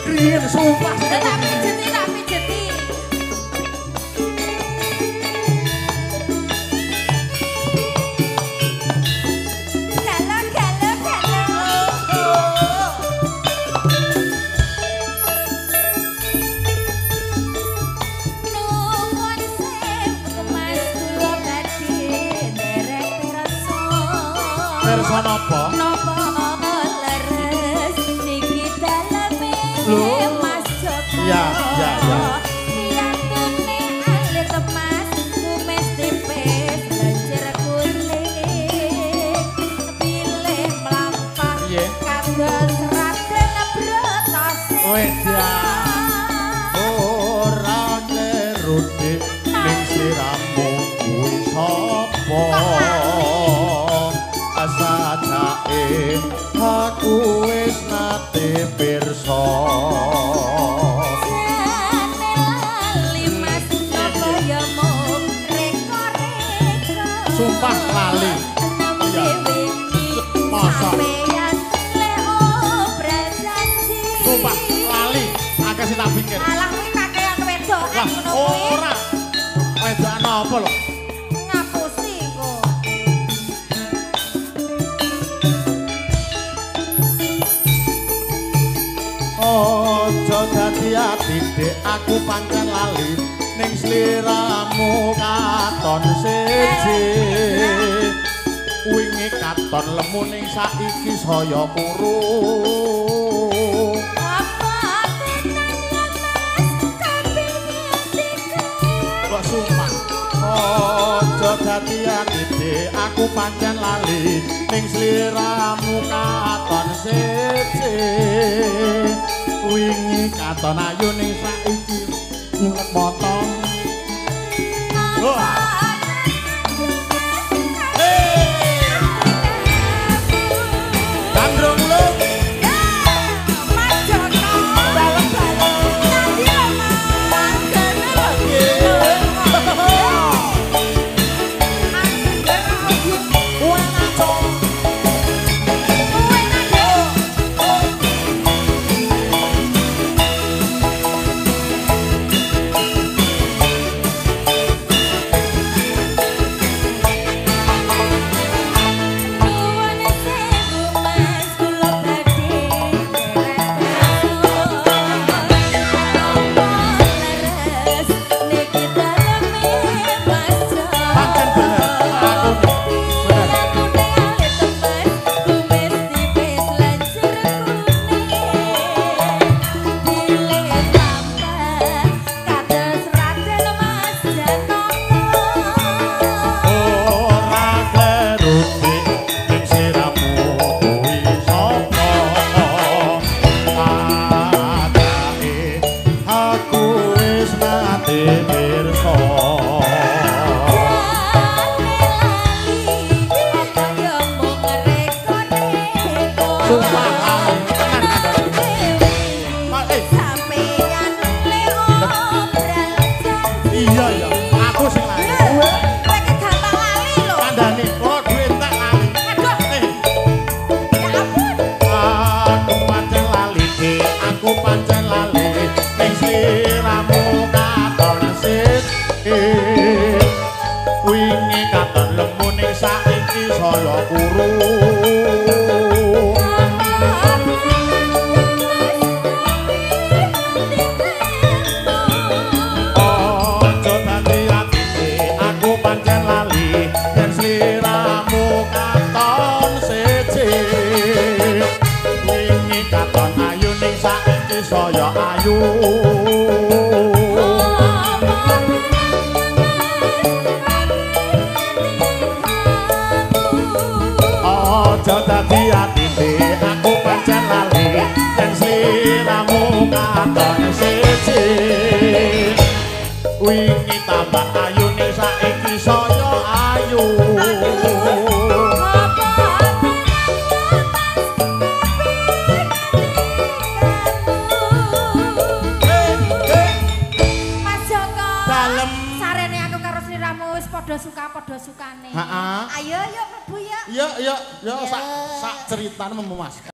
Kriyen sumpah. Tak pijeti, tak pijeti. Galo, galo, galo. Nuwun sewu Mas kula badhe nderek pirsa. Pirsa napa? Napa leres niki daleme Mas Joko. Ya, ya, ya. Piyantune alit Mas kumis tipis lenjer kuning. Pilih mlampah kados Raden Bratasena. Wedan. Ora kleru dik ning sliramu kuwi sapa? Sajake aku wis nate pirsa. Jane lali Mas napa ya mung reka-reka. Sumpah lali. Nembe wingi Masa? sampeyan le obral janji. Sumpah lali, akeh sing tak pikir. Alah kuwi kakean wedokan Lah ngono kuwi. ora. Wedokan apa lho? Ngapusi kok. Aja dadi ati dik, aku pancen lali ning sliramu katon siji. Wingi katon lemu ning saiki saya kuru. Apa tenan ya Mas kabeh ngendikan. Kok sumpah. Aja dadi ati dik, aku pancen lali ning sliramu katon siji. Wingi katon ayu ning saiki nyelep mata. Wah. Gandrung lho. Mas Joko. Nanti lho Mas. Nuwun sewu Mas kula badhe nderek pirsa. Napa leres niki daleme Mas Joko. Pancen bener, aku bener. Piyantune alit Mas kumis tipis lenjer kuning. Bilih mlampah kados Raden Mas Janaka. Ora kleru dik ning sliramu kuwi sapa? Sajake aku wis nate pirsa. Jane lali apa ya mung reka-reka. Sumpah lali tenan kandhane. Sampeyan le obral janji. Iya ya, aku sing lali. Kowe iki gampang lali lho. Kandhane kok duwe tak lali. Aduh, ya ampun. Aku pancen lali dik, aku pancen lali ning sliramu katon siji. Wingi katon lemu ning saiki saya kuru. Aja dadi atine, aku pancen lali yen sliramu katon siji. Wingi katon ayu ning saiki saya ayu. Aja dadi atine, aku pancen lali yen sliramu katon siji. Wingi tambah ayu ning saiki saya ayu. Mas Joko. Dalem. Sarene aku karo sliramu wis padha suka padha sukane. Ha-ha. Ayo yuk mlebu yuk. Yo yo yo sak sak ceritane memuaskan.